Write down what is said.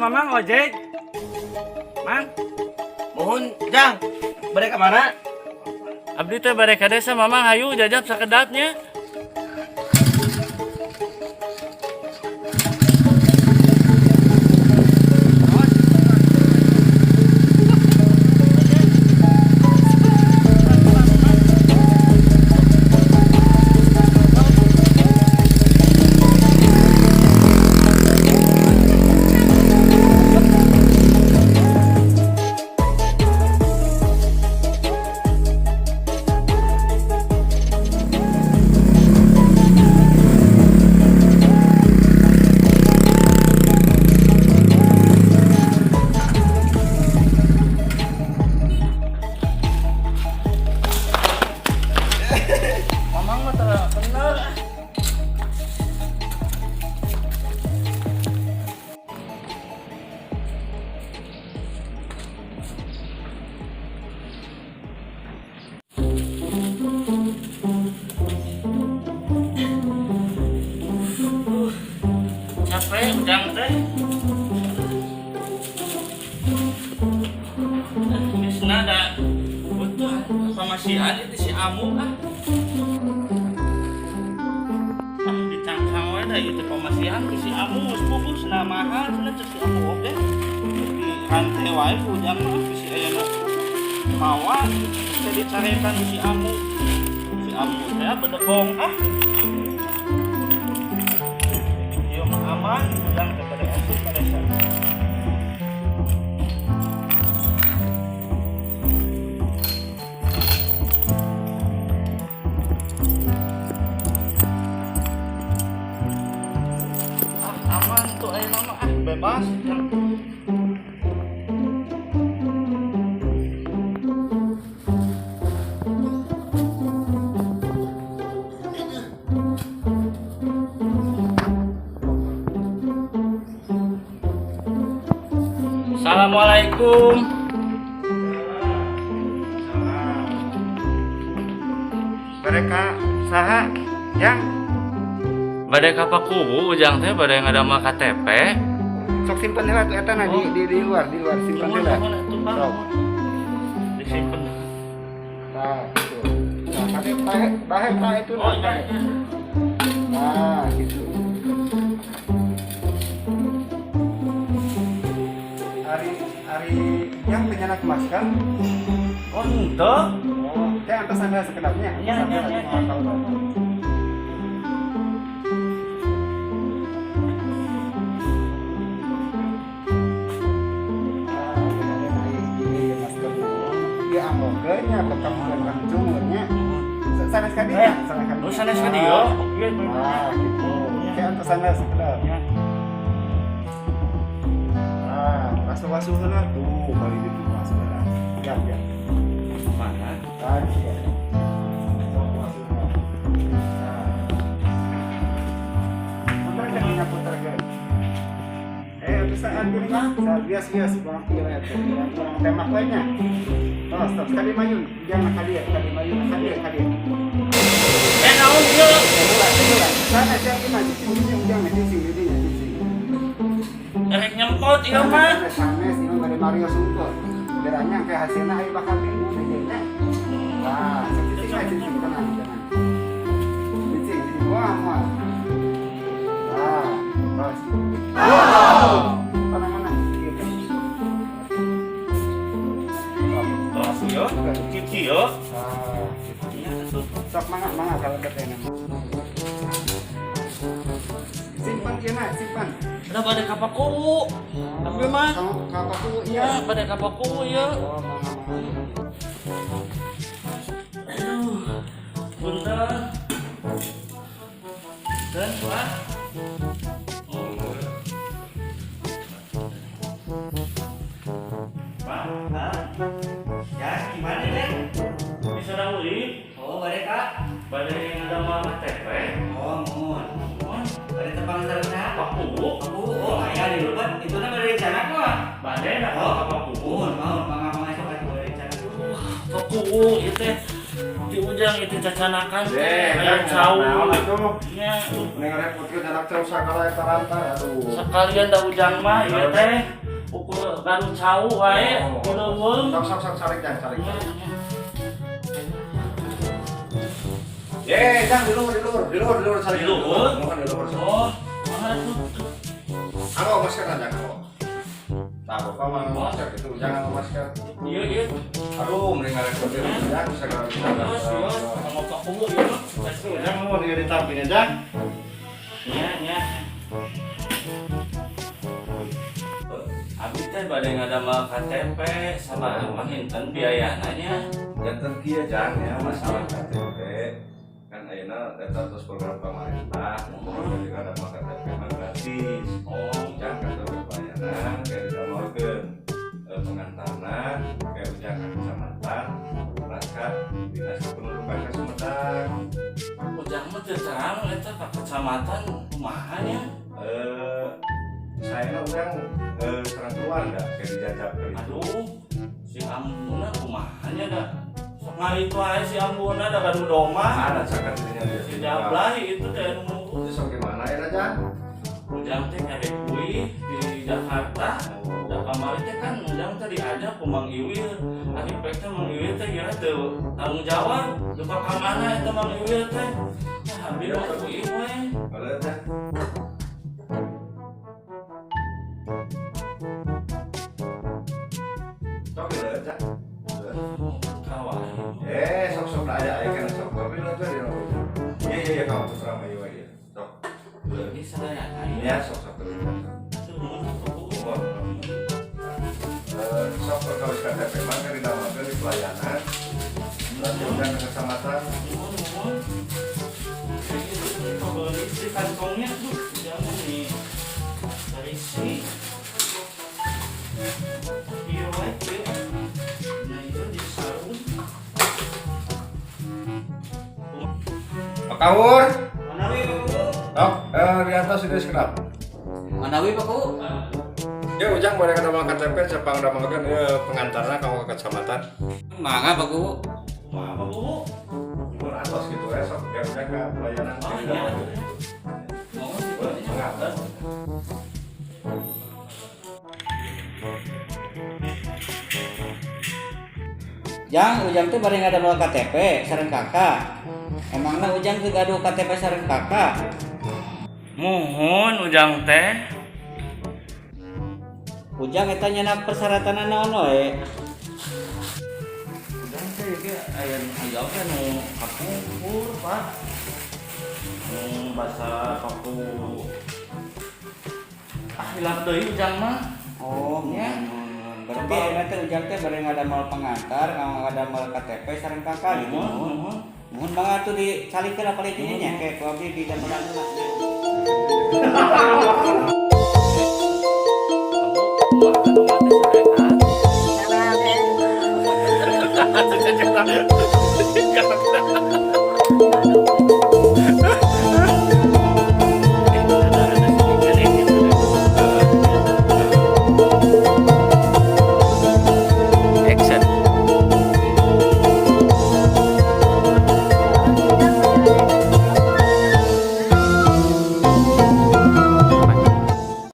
Mamang ojek. Mang, Mohon, Jang. Bade ka mana? Abdi teh bade ka desa, Mamang hayu jajab sakedapnya. Mamang mah teu kenal. Capek ujang teh. Geus nada. Butuh pamasihan itu si Amu ah. Ah, dicangkang we da ieu teh pamasihan ku si Amu geus puguh cenah mahal cenah cek si Amu oge. Di rantai wae ku ujang mah bisi aya nu mawa teh dicarekan ku si Amu. Si Amu teh bedegong ah. Ieu mah aman ujang teh bade asup ka desa. Ah, aman tuh ayeuna mah ah bebas. Assalamualaikum. Mereka saha yang Bade ka Pakuwu ujang teh bade ngadamel KTP. Sok simpen heula tuh eta na di luar simpen heula. Sok. Disimpen. Nah, gitu. Nah, kade bahe bahe bahe itu Oh iya. Iya. Nah, gitu. Ari ari yang penyenak masker. Oh, henteu. Oh, kayak atas anda sekedapnya. Iya. Ya ambokeunnya bekam kang cungurnya. Sanes ka dieu, sanes ka dieu. Oh, sanes ka dieu. Oke. Nah, gitu. Kayak atas anda sekedap. Ya. Ah, wasu-wasu heula tuh kali gitu wasu heula. Ya, ya. Mana? Ah, gitu. Sok wasu heula. Nah. Putar kan nya putar kan. Bisa gini mah. Bias-bias bang ieu eta. Kurang tembak we nya. Tos, tos kali mayun, jangan kali ya, kali mayun, kali ya, kali. Eh, naon ieu? Heula, heula. Sana siang gimana cicing cicing jangan cicing didinya cicing. Erek nyempot ieu mah. Sanes, sanes, ieu mah Mario Sungko. Beranya kayak hasilna aya bakal bingung deh. Nah, cicing lah cicing tenang, tenang. Cicing, cicing, wah, wah. Nah, terus. Tenang, tenang. Gitu. Tos yo, cici yo. Nah, gitu. Iya, atuh. Sok mangga, mangga kalau katanya. Simpan ieu na, simpan. Udah bade ka Pakuwu. Abdi mah. Kamu ka Pakuwu Iya, iya. bade ka Pakuwu ieu. Oh, mangga, mangga. Aduh. Punten. Dan, Pak. Oh. Pak, Hah? Ya, gimana, Neng? Bisa dahului. Oh, bade ka? Bade ngadamel KTP. Oh, mohon. Mohon. Bade tepang sareng saha? Pakuwu. Pakuwu. Oh, aya di lupa. Itu na bade rencana kumaha? Bade da Oh, ka Pakuwu. Mohon, mohon, mangga mangga sok atuh bade rencana. Pakuwu ieu teh di ujung ujang itu cacanakan teh Eh, hayang cau. Naon atuh? Nya Mending repotkeun anak cau sakala eta rantai aduh. sekalian da ujang mah ieu teh ukur gaduh cau wae kuleuweung. Sok sok sok calik jang calik. Ye, jang di luhur di luhur di luhur di luhur calik. Di luhur? Mohon di luhur. sok. Oh, mana tuh? Anggo masker jang anggo. Tah, bapak mah masker itu jangan masker. Iya iya. Aduh, mending ngarepotkeun jang segala bisa. Terus iya, sama Pak Kubu ieu mah. Jang mau di tampilnya jang. Nya nya. Abi teh bade ngadamel KTP sama panginten biayana nya. Janten kieu jang ya masalah KTP kan ayeuna eta terus program pemerintah jadi kada mah KTP mah gratis. Oh, Ujang KTP pelayanan kayak didamelkeun pengantarna kayak ujang ka kecamatan ulah ka dinas kependudukan ka Sumedang. Ujang mah teu terang eta ka kecamatan kumaha nya? Eh saya mah urang sareng keluarga kayak dijajab ke itu. Aduh, si ambuna kumaha nya da? Sok ngaritu wae si ambuna da gaduh domba. Ada caket dirinya dia. Si jablah itu teh nu Itu sok gimana ya Jang? Ujang teh karek kuih di Jakarta. Da kamari teh kan ujang teh diajak ku Mang Iwil. Ari pek teh Mang Iwil teh kira teu tanggung jawab. Lupa ka mana eta Mang Iwil teh. Ya habis mah kuih we. Kalau Jang. Sok ya Jang. Kawaii. Eh, sok sok dah aya aya kan sok. Tapi lu tuh dia. Iya iya iya kamu putra mah ieu iya. Sok. Ini sadayana ieu. Ya sok sok terus. Sok. Atuh nuhun atuh. Oh. Eh, sok perkawis KTP mah kan didamelkeun di pelayanan. Nanti undang ke kecamatan. Nuhun nuhun. Jadi itu pabeulit di kantongnya tuh jangan nih. Dari si. Iya wae ieu. Nah itu di sarung. Pak Kawur. Manawi Pak Kuwu. Sok, di atas itu sekedap. Manawi Pak Kuwu. Ya ujang boleh kada KTP cepang damelkeun ieu pengantarna kamu ke kecamatan. Mangga Pak Kuwu. Kumaha Pak Kuwu? Mun atos gitu ya sok ya ujang ka pelayanan Oh, di iya. damelkeun. Mohon gitu nya. Jang, Ujang teh bari ngadamel KTP sareng kakak. Emangna Ujang teu gaduh KTP sareng kakak? Muhun ujang teh. Ujang eta nyenak persyaratan naon we? Ujang teh ge aya nu aya oge nu kapungkur, Pak. Nu basa paku. Ah hilap deui ujang mah. Oh, Nya. muhun. Berarti ayeuna teh Ujang teh bari ngadamel pengantar, ngadamel KTP sareng kakak gitu. Muhun, muhun. Muhun banget tuh dicalikeun apa nya kayak ku abdi di damelan.